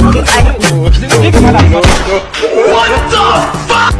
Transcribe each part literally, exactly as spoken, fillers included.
What the fuck?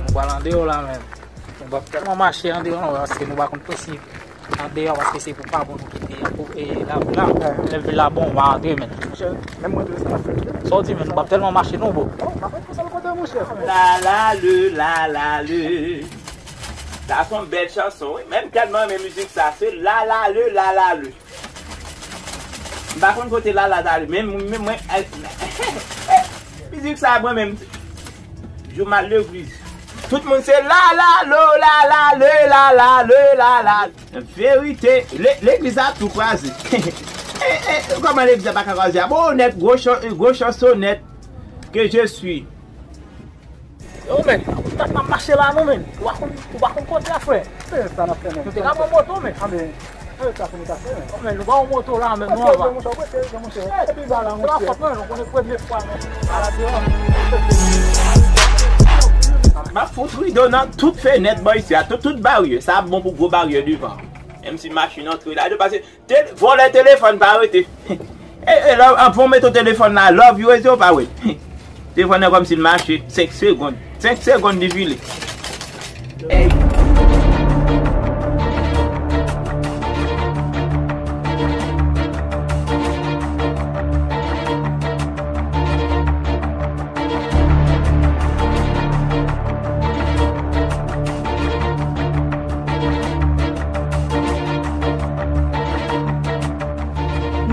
Nou pral andeyò la menm. Nou p ap tèlman mache andeyò non, paske nou pa konn posib andeyò, paske se pou pa bon nou kite pou e la, la, lè vil la bon, w a antre menm. Monchè, menm mwen tou, sa m ap fè. Sa w di menm, nou p ap tèlman mache non, bro. Oh, m ap fè pou sa l kontan, monchè. La la le, la la le. Sa se yon bèl chanson, wi. Menm tèlman renmen mizik sa, se la la le, la la le. M pa konn kote Lala t ale, men, men mwen, eh, eh, mizik sa mwen menm, jou m al legliz. Tout moun se Lala lo, Lala le, Lala le, Lala. Verite, le-, legliz la tou kwaze. Eh, eh, kòman legliz la pa ka kwaze a? Bon, nèt, gwo chan-, gwo chansonèt, Que je suis. Yo, men, m t ap mache la, non, men. Ou pa konn, ou pa konn kote a, frè. Se sa n ap fè, men. Nou te ka pran moto, men. A, men, se sa pou nou ta fè, men. Yo, men, nou pa yon moto la, men, nou anba. Monchè, ou prete, monchè. Epi ba la, monchè. Se pa fòt mwen, nou konnen premye fwa, men. Ala deyò. M ap fout rido nan tout fenèt bò isi a, tout, tout baryè. Sa ap bon pou gwo baryè devan. Menm si machin antre la, yo pase. Te-, vòlè telefòn pa rete. E, e, lè, anvan w mete telefòn la, love you rete ou pa wè. Telefòn nan kòmsi l mache senk segonn. Senk segonn li file. Ey.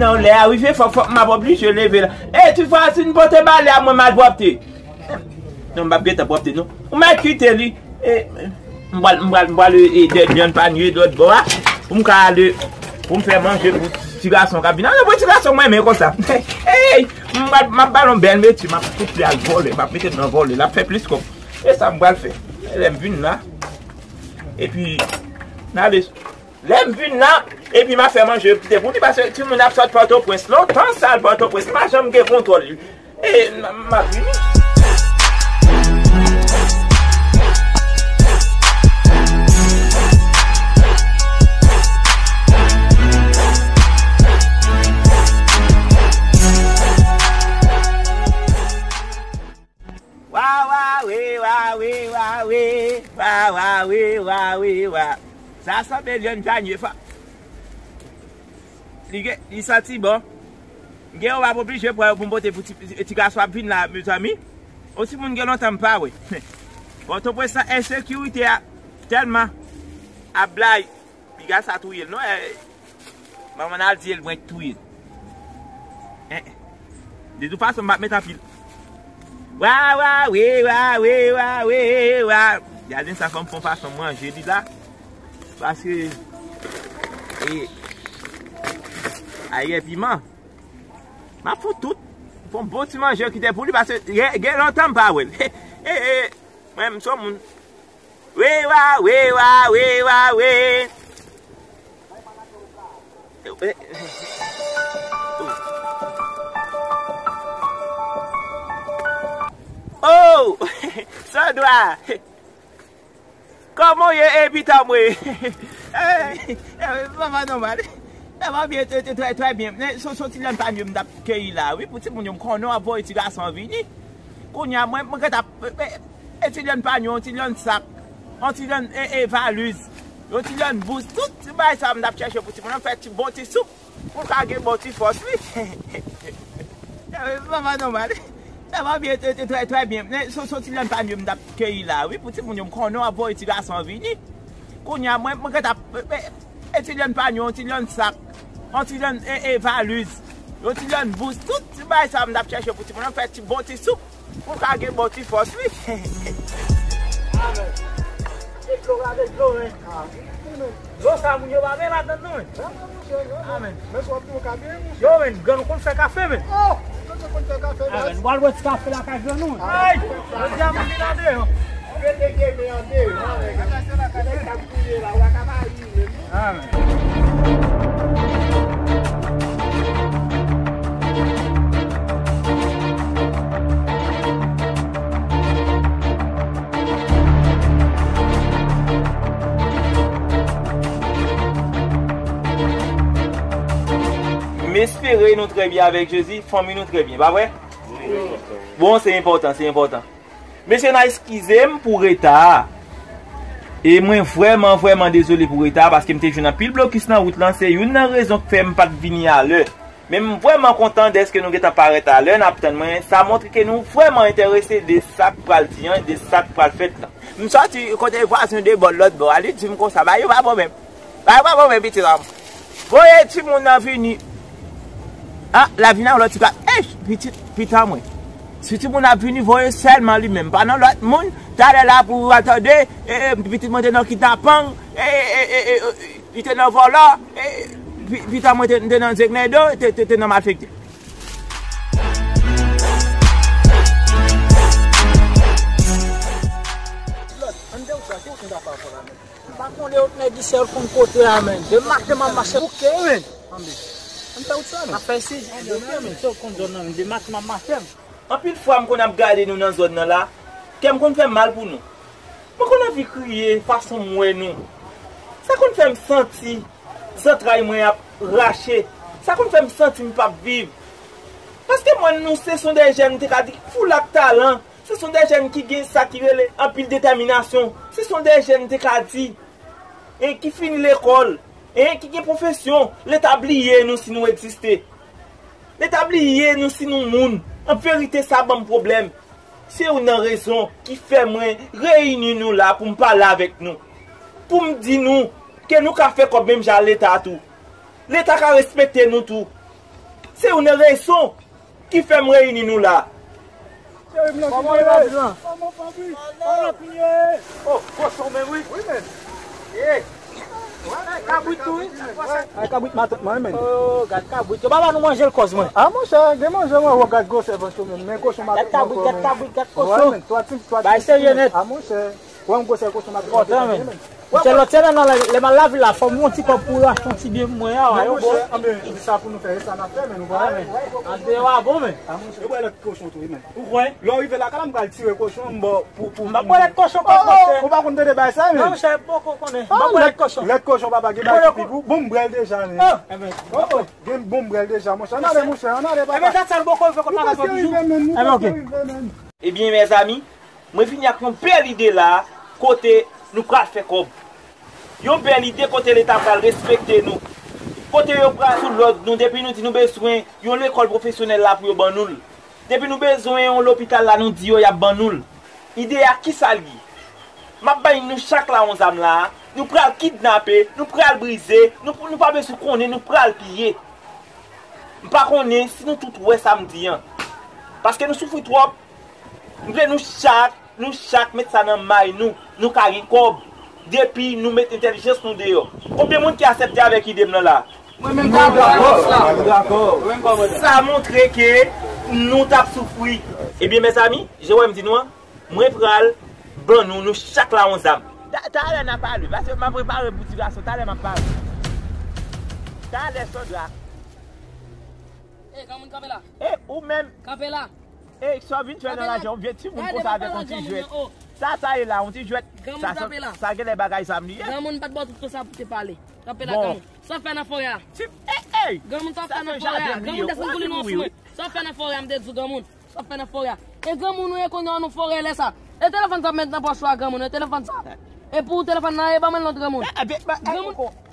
Non, lè a rive, fòk, fòk m ap oblije leve la. E, ti vwazin, pote balè a mwen, m al pwòpte. Non, m p ap gentan pwòpte, non. Ou mèt kite li. E, m pral, m pral, m pral, e, e, dèyè yon panye lòt bò a. Pou m ka ale, pou m fè manje pou ti gason k ap vin. Alò, pou ti gason mwen, men konsa. Ey, m pral, m ap ba l yon bèl metye, m ap fout li al vòlè, m ap mete l nan vòlè, l ap fè plis kòb. E sa m pral fè. Lè m vin la, epi, n ale. Lè m vin la, epi m ap fè manje kite pou li, paske timoun ap sot Pòtoprens. Lontan sa al Pòtoprens, m pa janm gen kontwòl li. E, m, m ap vini. Wa, wa, we, wa, we, wa, we. Wa, wa, we, wa, we, wa. Sa sanble Eliane Panier, fa. Li gen, li santi bon. Gen yon w ap oblije pran yo pou m pote pou ti, ti gason ap vin la, mezanmi. Yon timoun gen lontan m pa wè. Pòtoprens lan ensekirite a tèlman ap blayi. Piga sa touye l, non, eh. Manman n al di l mwen k touye l. Eh. De tout fason, m ap met anpil. Wa, wa, we, wa, we, wa, we, wa. Jaden sa fè m fon fason manje li la. Paske, e, ayè piman. M ap fout tout. Fon bon ti manje kite pou li, paske gen, gen lontan m pa wè l. E, e, mwen, m son moun. We wa, we wa, we wa, we. Oh! Sandra! Kòman w ye, epi tanm we? Eh, eh, mama nòmal. Sa va byen, trè, trè, trè, trè byen. Men, se, se yon ti lyann panye m t ap keyi la, wi, pou timoun yo, m konnen w ap voye ti gason vini. Kounye a, mwen, mwen gentan ap, e, e, e ti lyann panye, yon ti lyann sak, yon ti lyann, e, e, valiz, yon ti lyann bous, tout ti bagay sa a m t ap chèche pou timoun nan, fè ti bon ti soup, pou l ka gen bon ti fòs, wi. Mama nòmal. Sa va byen, trè, trè, trè, trè byen. Men, se, se yon ti lyann panye m t ap keyi la, wi, pou timoun yo, m konnen w ap voye ti gason vini. Kounye a, mwen, mwen gentan ap, e, e, E ti lyann panyo, yon ti lyann sak, yon ti lyann, e, e, valiz, yon ti lyann bous, tout ti bagay sa m t ap chèche pou timoun nan fè ti bon ti soup, pou l ka gen bon ti fòs, wi. Amèn. E dlo, gade dlo, men. Dlo sa moun yo pa gen ladann non, men. Amèn. Yo, men, grann nou konn fè kafe, men. Amèn. W al bwè ti kafe lakay grann nou, men. Ay! Jodi a, moun vin andeyò. Amèn. M espere nou trè byen avèk Jezi, fanmi nou trè byen, pa vre? Bon, se enpòtan, se enpòtan. Mesye, n a eskize m pou reta a. E mwen vrèman, vrèman dezole pou reta a, paske m te jwenn anpil blokis nan wout lan, se youn nan rezon k fè m pa t vini alè. Men m vrèman kontan dèske nou gentan parèt alè, n ap tann mwen. Sa montre ke nou vrèman enterese de sa k pral di an, de sa k pral fèt lan. M sòti kote vwazen de bò, lòt bò a, li di m konsa, bagay yo pa bon menm. Bagay yo pa bon menm, pitit an. Voye timoun nan vini. A, l ap vin ak lòt ti ka. Ey, pitit, pitit an mwen. Si timoun ap vini, voye sèlman li menm. Pa nan lòt moun, talè la pou w al tande, e, e, pitit mwen te nan kidnapang, e, e, e, e, e, Li te nan vòlò, e, pi-, pitit mwen te, te nan zenglendo, te, te, te nan malfektè. Lòt, ann de ou sa, ki ou konn ta fè afè la, men? M pa konnen, yo nèg isi a, yo konn kote a, men. De maten m ap mache bouke, men. Ann de. Ann fè wout sa, men. Afè si, bouke, men. Se ou konn zòn nan, men. De maten m ap mache, men. Anpil fwa m konn ap gade nou nan zòn nan la, kè m konn fè m mal pou nou. Mwen konn anvi kriye fason m wè nou. Sa konn fè m santi zantray mwen ap rache. Sa konn fè m santi m p ap viv. Paske mwen nou se son de jèn m te ka di foul ak talan. Se son de jèn ki gen sa ki rele anpil detèminasyon. Se son de jèn m te ka di, e ki fini lekòl, e ki gen pwofesyon. Leta bliye nou si nou egziste. Leta bliye nou si nou moun. An verite, sa ban m pwoblèm. Se youn nan rezon ki fè mwen reyini nou la pou m pale avèk nou. Pou m di nou ke nou ka fè kòb menm jan ak Leta tou. Leta ka respekte nou tou. Se youn nan rezon ki fè m reyini nou la. Kòman w ye, Badran? Kòman fanmi? Kòman w ye? Oh, kochon menm, wi. Wi, men. Ye. Ay, kabrit tou, wi. Ay, kabrit matant mwen, men. Oh, gad kabrit. Yo pa ba nou manje l, kòz mwen. A, monchè, gen manje mwen, wè, gad gwosè vant yo, men. Men kochon matant mwen, gad kabrit, gad kabrit, gad kochon. Bay serye nèt. A, monchè. Wè, m gwosè kochon matant mwen, men. Monchè, lòt semèn nan, lè, lè m al lavil la, fò m yon ti kòb pou rachte yon ti byen pou mwen a, wè, yo bon. Anben, se sa pou nou fè, e sa n ap fè, men nou pa wè, men. Andeyò a bon, men. A, monchè, yo bwè lòt kochon tou, wi, men. Ou kwè? Lè w rive lakay la, m pral tire kochon an, m ba w pou, pou. M ap bwè lèt kochon, pa, monchè. Ou pa konn tande bagay sa, men? Non, monchè, m poko konnen. M ap bwè lèt kochon. Lèt kochon, papa, gen bagay ki pi gou. Bon, m bwè l deja, men. Oh, enben. Oh, oh. Gen bon, m bwè l deja, monchè. Ann ale, monchè, ann ale, papa. Enben, dat sa, l poko rive kot papa, poko rive, men. Enben, ok. Ebyen, mezanmi, mwen vini ak yon bèl ide la, kote nou pral fè kòb. Yon bèl ide kote Leta pral respekte nou. Kote yo pral sou lòd nou, depi nou di nou bezwen yon lekòl pwofesyonèl la pou yo ban nou l. Depi nou bezwen yon lopital la, nou di yo y ap ban nou l. Ide a, kisa l ye? M ap bay nou chak la yon zam la, nou pral kidnape, nou pral brize, nou, nou pa bezwen konnen, nou pral piye. M pa konnen si nou tout wè sa m di an. Paske nou soufri twòp. M vle nou chak, nou chak met sa nan may nou. Nou ka gen kòb. Depi nou met entèlijans nou deyò. Konbyen moun ki aksepte avèk ide m nan la? Mwen menm, m dakò. Sa montre ke nou t ap soufri. Ebyen, mezanmi, jan w wè m di nou an, mwen pral ban nou, nou chak la yon zam. Ta-, talè n a pale, paske m ap prepare pou ti gason, talè m ap pale. Talè, Sandra. Ey, granmoun, kanpe la. E ou menm. Kanpe la. Ey, sa w vin fè nan lajan, yon vye timoun konsa avèk yon ti jwèt. Sa, sa ye la, yon ti jwèt. Granmoun, kanpe la. Sa genlè bagay zam li ye. Granmoun pa t ba w tout tan sa pou te pale. Kanpe la, granmoun. Sa w fè nan forè a? Ti, ey, ey! Granmoun, sa w fè nan forè a? Granmoun, desann koulin nan sou mwen. Sa w fè nan forè a, m te di w, granmoun? Sa w fè nan forè a? E granmoun ou ye kounye a nan forè lè sa? E telefòn sa w met nan pòch ou a, granmoun, e telefòn sa? E pou telefòn nan, e ban mwen l non, granmoun. Granmoun.